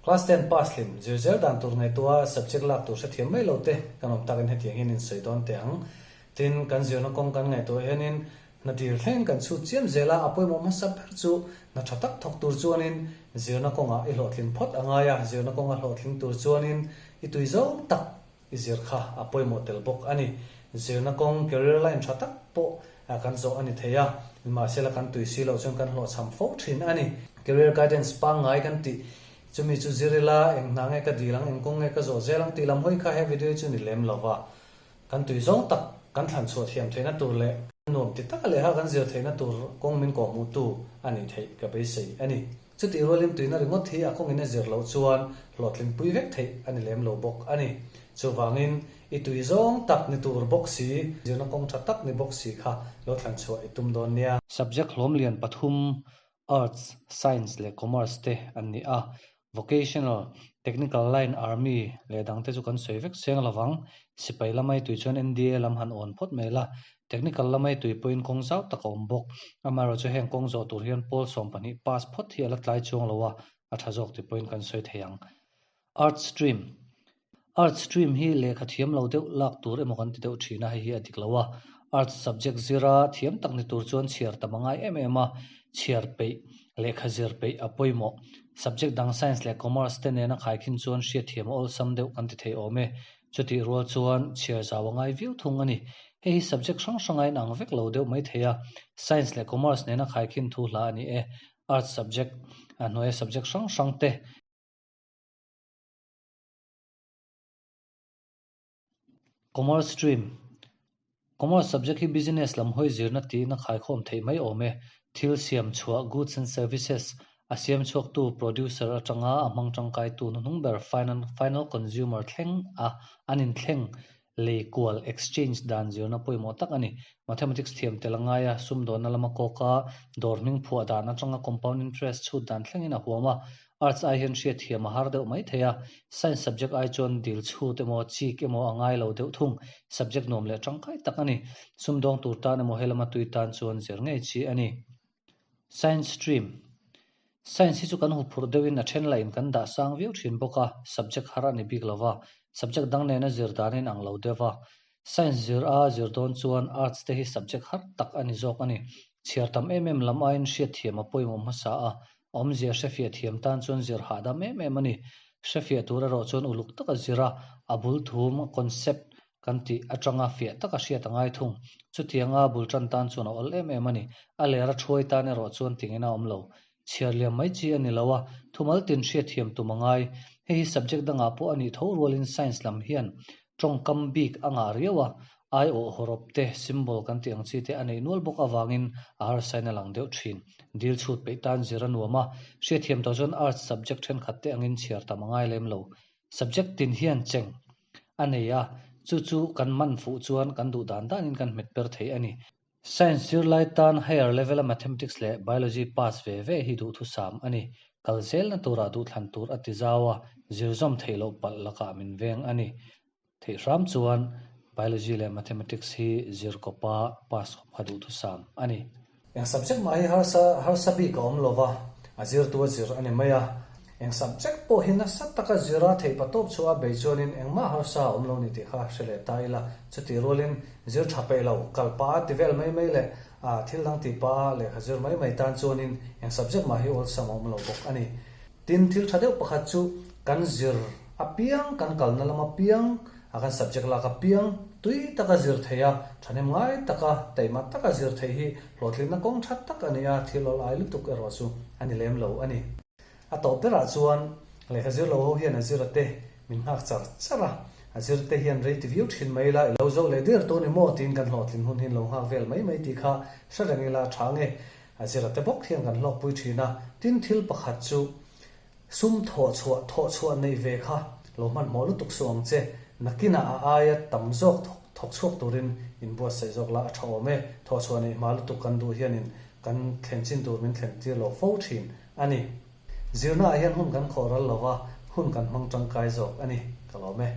Class ten pass hlim, zir zel dan tur ngaihtuah a subject lak tur hrethiam mai lo te kan awm takin hetiang hian in sawi dawn teh ang. Tin, kan zirna kawng kan ngaihtuah hianin hna dil thleng kan chhut chiam zel a, a pawimawh hmasa ber chu hna tha tak thawk tur chuanin zirna kawngah i hlawhtlin phawt a ngai a, zirna kawnga hlawhtling tur chuanin i tui zawng tak i zir kha a pawimawh tel bawk a ni. Zirna kawng, career line, tha tak pawh kan zawh a ni thei a, nimahsela kan tui si loh chuan kan hlawhchham fo thin a ni. Career guidance pangngai kan tih chumi chu zir ila, eng hna nge ka dil ang, eng kawng nge ka zawh zel ang tih lam hawi kha he video hi chu ni lem lo va. Kan tui zawng tak kan thlan chhuah thiam theihna tur leh nuam ti taka leha kan zir theihna tur kawng min kawhhmuhtu a nih theih ka beisei a ni. Chutih rualin tuina ringawt hi a kawngin a zir loh chuan hlawhtlingpui vek theih a ni lem lo bawk a ni. Chuvangin, i tui zawng tak ni tur bawk si, zirna kawng tha tak ni bawk si kha lo thlan chhuah i tum dawn nia. Subject hlawm lian pathum, Arts, Science leh Commerce te an ni a. Vocational, Technical line, Army leh dangte chu kan sawi vek seng lovang. Sipai lamai tui chuan NDA lam han awn phawt mai la, Technical lamai tui pawhin kawng zau tak a awm bawk. Amaherawhchu chu heng kawng zawh tur hian pawl 12 pass phawt hi a la tlai chuang lo a, a tha zawk ti pawhin kan sawi thei ang. Arts stream Arts stream hi lehkha thiam lo deuh lak tur emaw kan ti deuh thin a, hei hi a dik lo a. Arts subject zira thiam tak ni tur chuan chhiar tam a ngai em em a, chhiar peih, lehkha zir peih a pawimawh. Subject dang Science leh Commerce te nena khaikhin chuan hriatthiam a awlsam deuh kan ti thei awm e. Chutih rual chuan chhiar zau a ngai viau thung a ni. Hei hi subject hrang hranga inang vek lo deuh mai thei a, Science leh Commerce nena khaikhin thu hla a ni e. Arts subject a hnuaia subject hrang hrang te. Commerce stream Commerce subject hi business lam hawi zirna tiin a khaikhawm theih mai awm e. Thil siam chhuah, goods and services, a siam chhuaktu, producer, atanga a hmang tangkaitu hnuhnung ber, final final consumer, thleng a an inthleng lei kual, exchange, dan zirna pawimawh tak a ni. Mathematics thiam tel a ngai a, sumdawnna lama kawk a, dawr hming phuah dan atanga compound interest chhut dan thlengin a huam a, Arts ai hian hriatthiam a har deuh mai thei a, Science subject ai chuan dil chhut emaw chik emaw a ngai lo deuh thung. Subject nuam leh tangkai tak a ni. Sumdawng tur tan emaw helama tui tan chuan zir ngei chi a ni. Science stream Science hi chu kan huphurh deuhin a then lahin kan dah sang viau thin bawk a, subject har a ni bik lo va, subject dang nena zir dan in ang lo deuh va. Science zir a zir dawn chuan Arts te hi subject har tak a ni zawk a ni. Chhiar tam em em lam aiin hriatthiam a pawimawh hmasa a, Awmzia hrefiah thiam tan chuan zir hahdam em em a ni. Hrefiah tur erawh chuan uluk taka zir a, a bul thum, concept, kan tih atanga fiah taka hriat a ngai thung. Chutianga bul tan tan chuan a awl em em a ni. A ler a thuai tan erawh chuan tingin a awm lo. Chhiar liam mai chi a ni lo a, thumal tin hriatthiam tum a ngai. Hei hi subject dangah pawh a nih tho rualin science lam hian Tawngkam bik a ngah riau a, aiawh hawrawp te, symbol kan tih ang chi te a neih nual bawk avangin a harsain a lang deuh thin. Dil chhut peih tan zir a nuam a, hriatthiam tawh chuan arts subject thenkhat te angin chhiar tam a ngai lem lo. Subject tin hian cheng a nei a, chu chu kan man fuh chuan kan duh dan danin kan hmet per thei a ni. Science zirlai tan higher level a mathematics leh biology pass ve ve hi duhthusam a ni. Kal zelna turah duhthlan tur a ti zau a, zirzawm theih loh palh lakah min veng a ni. Theih hram chuan biology leh mathematics hi zir kawpa pass khawp kha duhthusam a ni. Eng subject mah hi harsa harsa bik a awm lo va, a zirtu a zir a ni mai a. Eng subject pawh hi nasa taka zira theih patawp chu a bei chuanin engmah harsa a awm lo ni tih kha hre leh ta ila. Chutih rualin zir tha peih lo, kal pah a ti vel mai mai leh thil dang tih pah a lehkha zir mai mai tan chuanin eng subject mah hi awlsam a awm lo bawk a ni. Tin, thil tha deuh pakhat chu kan zir apiang, kan kalna lam apiang, a kan subject lak apiang tui taka zir theih a, thahnem ngai taka, taima taka zir theih hi hlawhtlinna kawng tha tak a ni a, thil awl ai lutuk erawh chu a ni lem lo a ni. A tawp berah chuan lehkha zir lo ho hian a zir a te min nghak char char a, a zir te hian rei ti viau thin mai ila, i lo zo leh der tawh ni maw tiin kan hlawhtlin hun hi an lo nghak vel mai mai tih kha hre reng ila a tha nge. A zir a te bawk hian kan hlawkpui thin a, tin thil pakhat chu sum thawh chhuah thawh chhuah neih ve kha lo hmanhmawh lutuk suh ang che, nakinah a aia tam zawk thawk thawk chhuak turin inbuatsaih zawk la a tha awm e, thawh chhuah neih hma lutuk kan duh hianin kan thlen chin tur min thlen tir lo fo thin. A ni. Zirnaah hian hun kan khawh ral lo va, hun kan hmang tangkai zawk a ni. Ka lawm e.